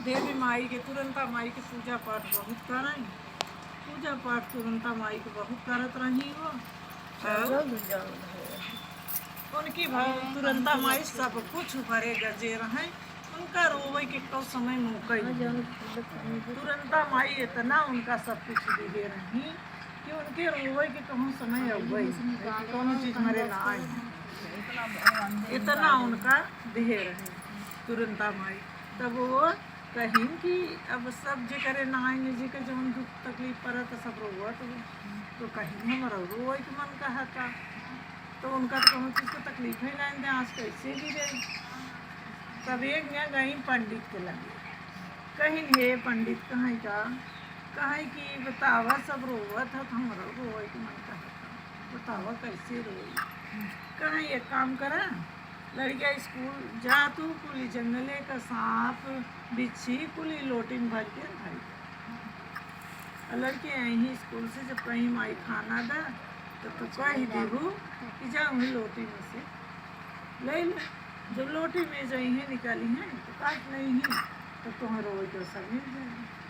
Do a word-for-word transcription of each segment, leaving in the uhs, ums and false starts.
देवी माई के, तुरंता माई के पूजा पाठ बहुत करैं। पूजा पाठ तुरंता माई के बहुत करत रही हो। और उनकी भ-, तुरंता माई सब कुछ भरे गजे रहैं। उनका रोवै के कौ समय मौका ही नहीं। तुरंता माई इतना उनका सब कुछ दिहे रही कि उनके रोवै के कहूँ समय अउवै, कौनो चीज मरे ना आए। इतना उनका दिहे रही तुरंता माई। तब वो कहिन कि अब सब जेकरे नाई में जेके जौन दुख तकलीफ परत, सब रोवत हो, तो कहिन हमरो रोवै के मन कहता। तो उनका तो कौनो चीज के तकलीफ ही नहीं, आज कैसे भी रही। तब एक जने गई पंडित के लगे, कहिन, "हे पंडित, कहाँ का, कहाँ की बतावा, सब रोवत है, तो हमरो रोवै के मन कहता, बतावा कैसे रोई।" कहाँ, "एक काम करा, लड़किया स्कूल जा तू, कुली जंगले का सांप, बिच्छी, कुली लोटी में भर के धई दे। और लड़के यहीं स्कूल से जब कहीं माई खाना दा, तो तू कह दीहू कि जा वहीं लोटी में से ले ले।" जब लोटी में जइहैं निकालिहैं, तो काट लइहैं, तो तोहर रोवै के सब मिल जाए।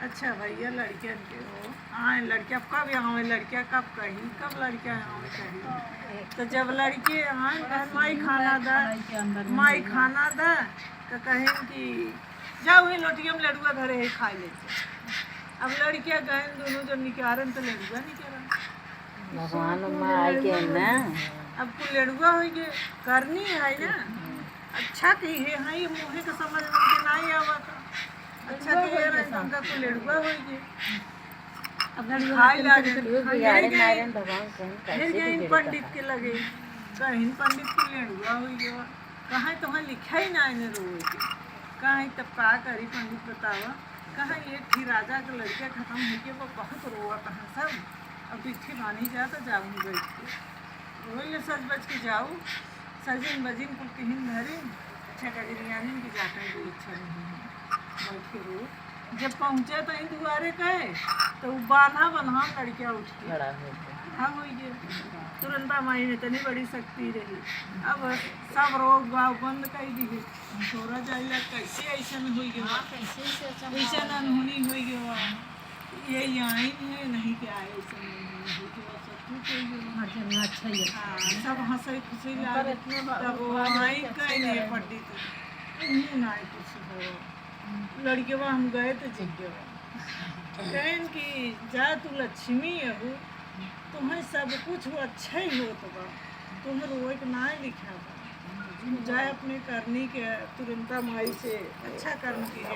अच्छा भैया, लड़कियन के हो, हाँ, लड़किया अब कब आवे, लड़किया कब कही, कब लड़किया आवे कही। तो जब लड़के आए, कहन, "माई खाना दा, माई खाना दा," तो कहें कि "जाओ, वही लोटिया में लेड़ुआ धरे है, खा लेते।" अब लड़किया गए, दोनों जन निकारन, तो लेड़ुआ निकारन। भगवान माई के ना। अब कुल लेड़ुआ होइ गए, करनी है ना। अच्छा की है, हाँ, ये मुँहे के समझ में के नहीं आवा था। अच्छा की है, रंग का कुल लेड़ुआ होइ गए। अब खाए लागे। फिर गए पंडित के लगे, कहिन, "पंडित के लेड़ुआ होइ गए, कहाँ तोहर लिखा ही ना है रोए के।" कहाँ तब का करी पंडित, बतावा। कहाँ एक ही राजा के लड़का खत्म होइ गए, वो बहुत रोवा कहाँ सब। अब बिट्ठी बानी जा तो जाऊँ बैठ के। वही ले सज बज के जाऊ, सजिन बजिन कुल किहिन धरिन, अच्छा गजरियानिन की जाता है, कोई इच्छा नहीं है, बैठ के रो। जब पहुँचे तो ही दुआरे कहे, तो उ बान्हा बन्हा लड़किया उठ के खड़ा हो गया। हाँ, हो गया। तुरंता माई में इतनी बड़ी शक्ति रही। अब सब रोग बाग बंद कर दी है। हम तोरा जाइला कैसे ऐसे में हुई गया? हाँ, कैसे ऐसे अचंभा कैसे हो गया? अनहोनी हुई गया? ये यहाँ ही है, नहीं क्या है, ऐसे में नहीं हुई गया, सब ठीक हुई गया। हर जगह अच्छा ही है। हाँ, सब हंसे खुशी उनकर लागे। इतने बा-, तब वो बाल आई बच्चे कहीं नहीं रहे। पंडित, उन्हीं ना कुछ हो। लड़कवा हम गए तो जिज्ञो कहेन कि जा तू लक्ष्मी अहू, तुम्हें सब कुछ अच्छा ही होत बा, तुम्हें रोए के ना लिखा बा। तू जाए अपने करनी के तुरंता माई से अच्छा कर्म की